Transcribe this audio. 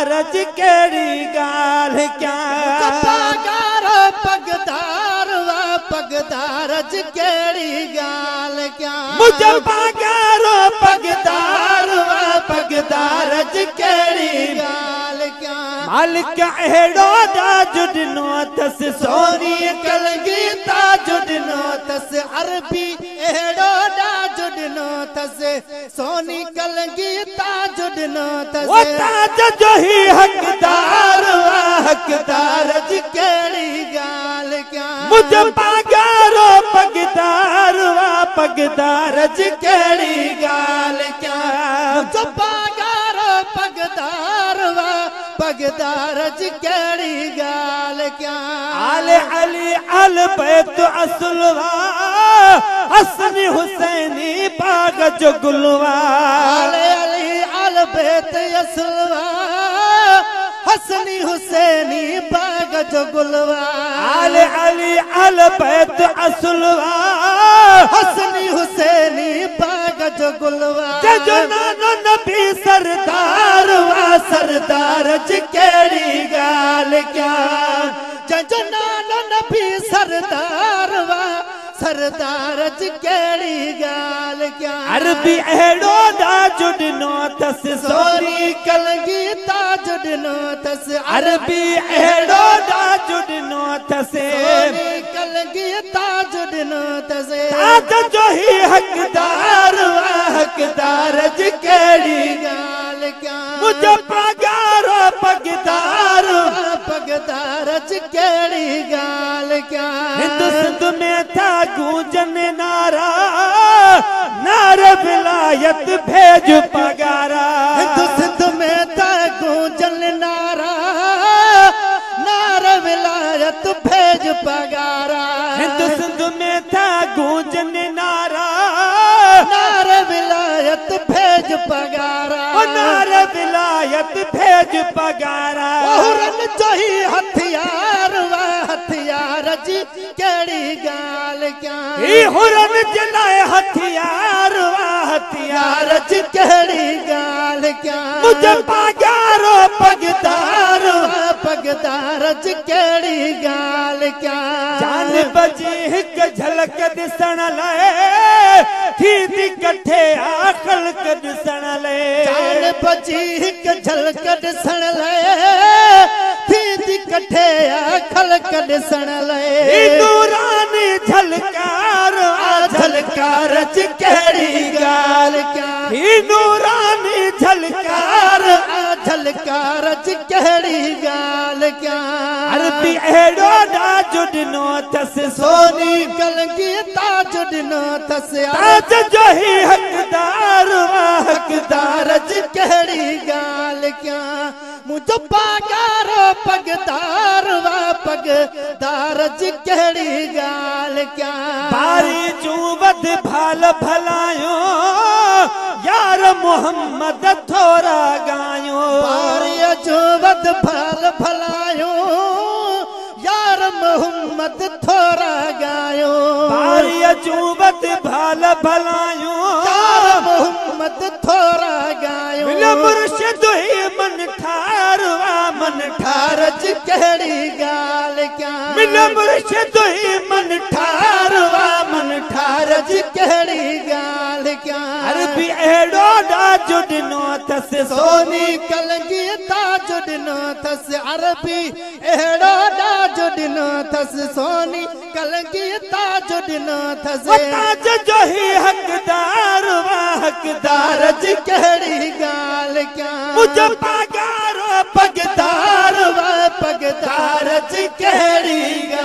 पगदार जी कहिड़ी ॻाल्हि कयां। पगारो पगदार वा पगदार जी कहिड़ी ॻाल्हि कयां। मुंहिंजो पगारो पगदार वा पगदार जी कहिड़ी ॻाल्हि कयां। मालिक अहिड़ो ताज ॾिनो अथसि सोनी कलगी ताज ॾिनो अथसि अरबी अहिड़ो ताज ॾिनो अथसि सोनी कलगी ताज ॾिनो अथसि। ओ ताज जो ही हक़दार वा हक़दार जी कहिड़ी ॻाल्हि कयां। मुंहिंजो पगारो पगदार वा पगदार जी कहिड़ी ॻाल्हि कयां। मुंहिंजो पगारो पगदार वा पगदार जी कहिड़ी ॻाल्हि कयां। आले अली अल बैत असलवा हसनी हुसैनी बाग जो गुलवा। आले अली अल बैत असलवा हसनी हुसैनी बाग जो गुलवा। आले अली अल बैत असलवा हसनी हुसैनी बाग जो गुलवा। जो नानो नबी सरदार वा सरदार जी कहिड़ी ॻाल्हि कयां। जो नानो नबी सरदार वा सरदार जी कहिड़ी ॻाल्हि कयां। अरबी अहिड़ो ताज ॾिनो अथसि सोनी कलगी ताज ॾिनो अथसि अरबी अहिड़ो ताज ॾिनो अथसि सोनी कलगी ताज ॾिनो अथसि। ताज जो ही हक़दार वा हक़दार जी कहिड़ी ॻाल्हि कयां। मुंहिंजो पगारो पगदार पगदार जी कहिड़ी ॻाल्हि कयां। हिंद सिंध में था गूंजन नारा नार विलायत भेज पगारा। हिंद सिंध में था गूंजन नारा नार विलायत भेज पगारा। हिंद सिंध में था गूंजन नारा नार विलायत भेज पगारा। नार विलायत भेज पगारा। हुरन जो ही हथियार वा हथियार जी कहिड़ी ॻाल्हि कयां। ही हुरन जे लाइ हथियार वा हथियार जी कहिड़ी ॻाल्हि कयां। मुंहिंजो पगारो पगदार वा पगदार जी कहिड़ी ॻाल्हि कयां। जान बजी हिकु झलक ॾिसण लाइ थी कठे आ ख़ल्क ॾिसण लाइ। जान बजी हिकु झलक ॾिसण लाइ थी कठे आ ख़ल्क ॾिसण लाइ। नूरानी झलकार आ झलकार जी कहिड़ी ॻाल्हि कयां। ही नूरानी झलकार आ झलकार जी कहिड़ी ॻाल्हि कयां। अरबी अहिड़ो ताज ॾिनो अथसि सोनी कलगी ताज ॾिनो अथसि ताज जो ही हक़दार वा हक़दार जी कहिड़ी ॻाल्हि कयां। मुंहिंजो पगारो पगदार वा पगदार जी कहिड़ी ॻाल्हि कयां। बारी जूं वध भाल भलायो यार मोहम्मद थोरा ॻायो। बारी जूं वध भाल भलायो यार मोहम्मद थोरा ॻायो। बारी जूं वध भाल भलायो यार मोहम्मद थोरा ॻायो। मुर्शिद ही मन ठार वा मन ठार जी कहिड़ी ॻाल्हि कयां। मिल मुर्शिद ही मन ठार वा मन ठार जी कहिड़ी ॻाल्हि कयां। अरबी अहिड़ो ताज ॾिनो अथसि सोनी कलगी ताज ॾिनो अथसि अरबी अहिड़ो ताज ॾिनो अथसि सोनी कलगी ताज ॾिनो अथसि। ताज जो ही हक़दार वा हक़दार जी कहिड़ी ॻाल्हि कयां। मुंहिंजो पगारो पगदार वा पगदार जी कहिड़ी ॻाल्हि।